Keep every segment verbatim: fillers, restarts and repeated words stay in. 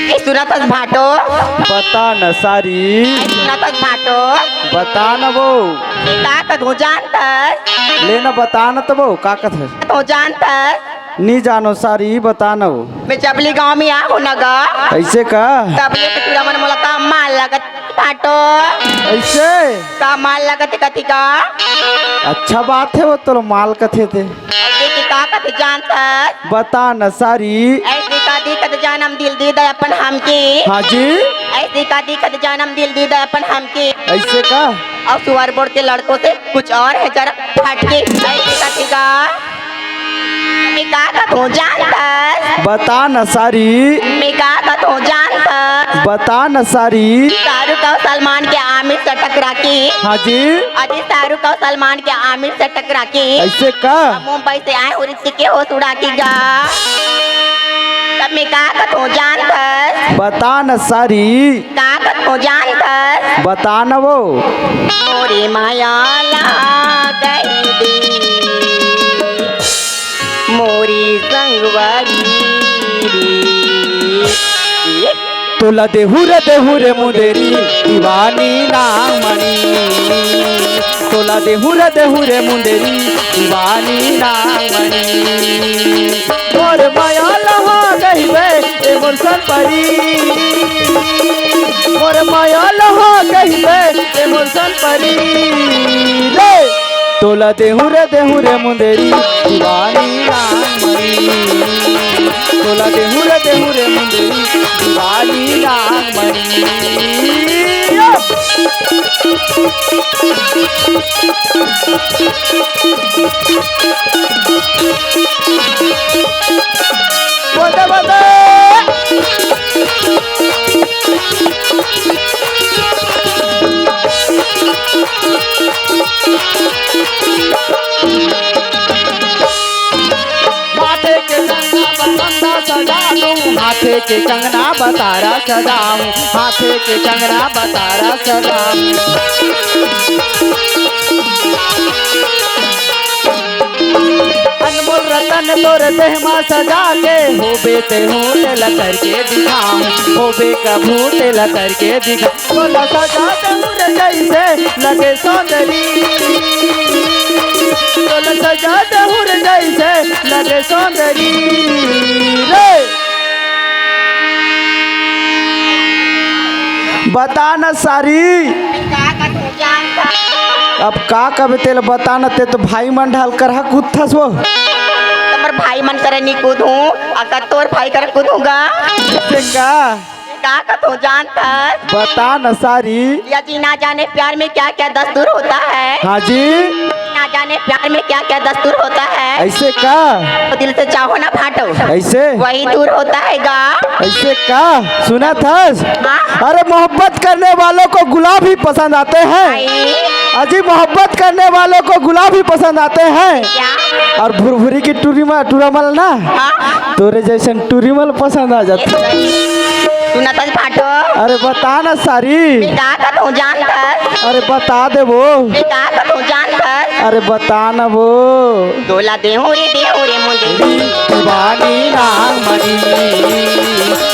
ए, सुनत हस भाटो? बता न सारी। ए, सुनत हस भाटो? बता न वो। ए, का कथों जानत हस? ले न बता न त वो, का कथस? कथों जानत हस? नी जानो सारी, बता न वो। मैं जब ले गाँव में आहों न गा। अइसे का? तब ले के टूरा मन मोला का माल लगत भाटो। अइसे? का माल लगत कथी का? अच्छा बात हे वो, तोला माल कथे ते। अइसे के का कथे जानत हस? बता न सारी। अइसे का दिखत जानम दिल दे दे अपन हमके। हाँ जी। अइसे का दिखत जानम दिल दे दे अपन हमके। अइसे का? अउ सुअर बोर के लड़कों से कुछ और है जरा हटके। अइसे कथे गा। मैं का कथों जानत हस? बता न सारी। मैं का कथों जानत हस? बता न सारी। शाहरुख अउ सलमान के आमिर से टकरा के। हाँ जी। अजी शाहरुख अउ सलमान के आमिर से टकरा के। अइसे का? मुंबई से आए उरी के होश उड़ा के गा। तब मैं का कथों जानत हस? बता न सारी। का कथों जानत हस? बता न वो। मोरे माया ला कहि दे, मोरी संगवारी रे। तोला देहू रे देहू रे मुंदेरी दीवानी नामनी। तोला देहू रे देहू रे मुंदेरी दीवानी नामनी। मोर माया लहा गहिबे ए मोर सन परी। मोर माया लहा गहिबे ए मोर सन परी रे। तोला देहू रे देहू रे मुंदेरी दीवानी नामनी। तोला देहू रे देहू रे मुंदेरी दीवानी नामनी। बोलते बोलते। माथे के कंगना बसंता सजा दूं, माथे के कंगना बतारा सजाऊं, माथे के कंगना बतारा सजाऊं। अनमोल रतन तोर देह मा सजा के, होबे ते होते ला करके दिखाऊं, होबे कभू ते ला करके दिखा। तोला सजा देहू रे जइसे लगे सौंदरी, तोला सजा देहू रे जइसे लगे सौंदरी रे। बता न सारी। का कथों जानत हस? अब का कबे तेला बता न, ते तो भाई मन ढाल करहा कूदथस वो। तमर भाई मन करा नी कूदहूं, अगर तोर भाई करा कूदहूं गा। से का? का कथों जानत हस? बता न सारी। या जी ना जाने प्यार में क्या क्या दस्तूर होता है। हाँ जी। ना जाने प्यार में क्या क्या दस्तूर होता है। अइसे का? तो दिल से चाहो ना भाटो। अइसे? वही दूर होता है गा। अइसे का? सुनत हस? हाँ। अरे मोहब्बत करने वालों को गुलाब ही पसंद आते हैं। आई। अजी मोहब्बत करने वालों को गुलाब ही पसंद आते हैं। क्या? अउ भुरभुरी के टूरी मा, टूरा मन ला ना। हाँ। तोरे जइसन टूरी मन ला पसंद आ जाथे। सुनत हस भाटो? अरे बता न सारी। मैं का कथों जानत हस? अरे बता दे वो। मैं का कथों जानत हस? अरे बता न वो। तोला देहू रे देहू रे मुंदेरी दीवानी नामनी।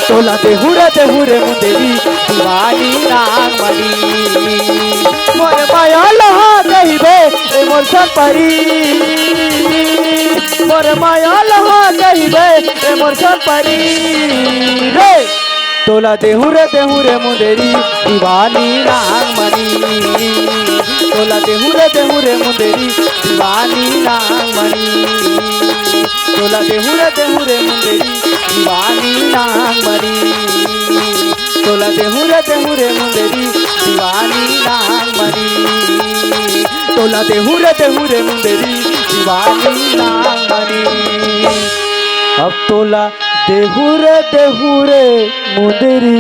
तोला देहू रे देहू रे मुंदेरी दीवानी नामनी। मोर माया लहा गहिबे ए मोर सन परी। मोर माया लहा गहिबे ए मोर सन परी रे। तोला देहू रे देहू रे मुंदेरी दीवानी नामनी। तोला देहू रे देहू रे मुंदेरी दीवानी नामनी। तोला देहू रे देहू रे मुंदेरी दीवानी नामनी। तोला देहू रे देहू रे मुंदेरी दीवानी नामनी। तोला देहू रे देहू रे मुंदेरी दीवानी नामनी। अब तोला देहू रे देहू रे मुंदेरी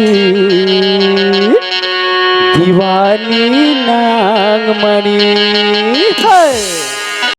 दीवानी नांगमनी। हे।